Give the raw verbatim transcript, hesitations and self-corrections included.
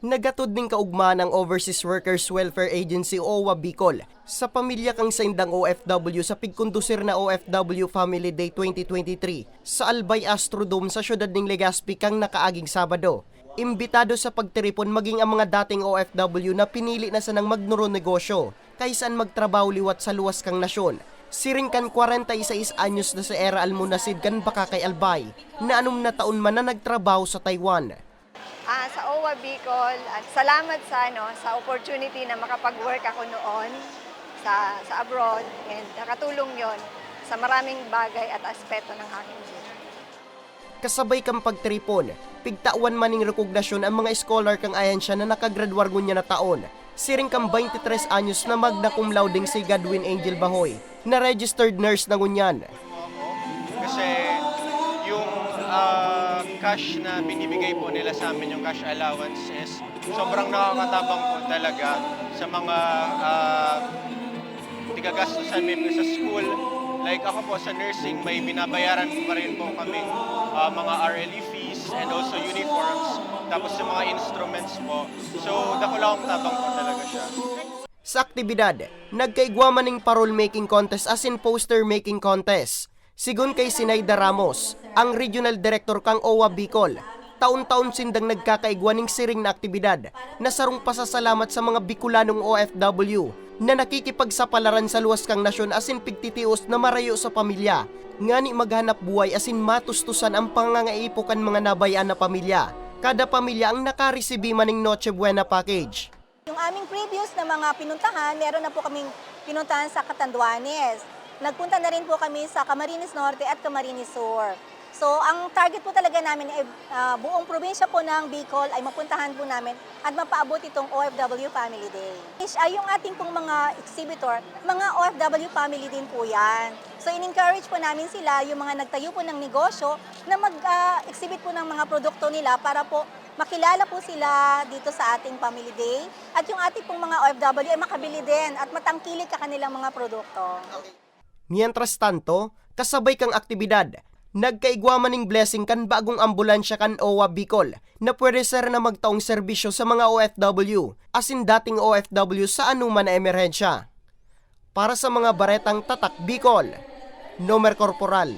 Naghatod nin kaugmahan ang Overseas Workers Welfare Agency o OWWA Bicol sa pamilya kan saindang O F W sa pigkondusir na O F W Family Day twenty twenty-three sa Albay Astrodome sa siyudad nin Legazpi kan nakaaging Sabado. Imbitado sa pagtiripon magin ang mga dating O F W na pinili na sanang magnonegosyo kaisan magtrabaho liwat sa luwas kan nasyon. Siring kan kwarenta y seis anyos na si Era Almonacid kan Bacacay, Albay, na anom na taon man na nagtrabaho sa Taiwan. Ah, sa OWWA Bicol, at salamat sa, ano, sa opportunity na makapag-work ako noon sa, sa abroad, and nakatulong yon sa maraming bagay at aspeto ng aking buhay. Kasabay kan pagtiripon, pigtawan man nin rekognasyon ang mga scholar kan ahensya na nakagradwar ngunyan na taon, siring kan twenty-three anyos na magna cum laude si Godwin Angel Bahoy, na registered nurse na ngunyan. Kasi yung ah, cash na binibigay po nila sa amin, yung cash allowance, is sobrang nakakatabang po talaga sa mga ah, tigagastusan, maybe sa school. Like ako po sa nursing, may binabayaran pa rin po kaming ah, mga R L E fees and also uniforms. Tapos yung mga instruments po. So, dakula akong tabang po talaga siya. Sa aktibidad, nagkaigwa man nin parol making contest asin poster making contest. Sigon kay Sinaida Ramos, ang Regional Director kan OWWA Bicol, taon-taon sindang nagkakaigwa nin siring na aktibidad na sarong pasasalamat sa mga Bicolanong O F W na nakikipagsapalaran sa luwas kan nasyon asin pigtitios na marayo sa pamilya, ngani maghanap buhay asin matustusan ang pangangaipo kan mga nabayan na pamilya. Kada pamilya ang nakaresibi man nin Noche Buena Package. Yung aming previous na mga pinuntahan, meron na po kaming pinuntahan sa Catanduanes. Nagpunta na rin po kami sa Camarines Norte at Camarines Sur. So, ang target po talaga namin ay ah, buong probinsya po ng Bicol ay mapuntahan po namin at mapaabot itong O F W Family Day. Ish, ay yung ating pong mga exhibitor, mga O F W family din po yan. So, in-encourage po namin sila, yung mga nagtayo po ng negosyo, na mag-exhibit po ng mga produkto nila para po makilala po sila dito sa ating Family Day at yung ating pong mga O F W ay makabili din at matangkilik ka kanilang mga produkto. Mientras tanto, kasabay kang aktibidad, nagkaigwa man ning blessing kan bagong ambulansya kan OWWA Bicol na pwede ser na magtaong serbisyo sa mga O F W asin dating O F W sa anoman na emerhensya. Para sa mga baretang Tatak Bicol, Nomer Corporal.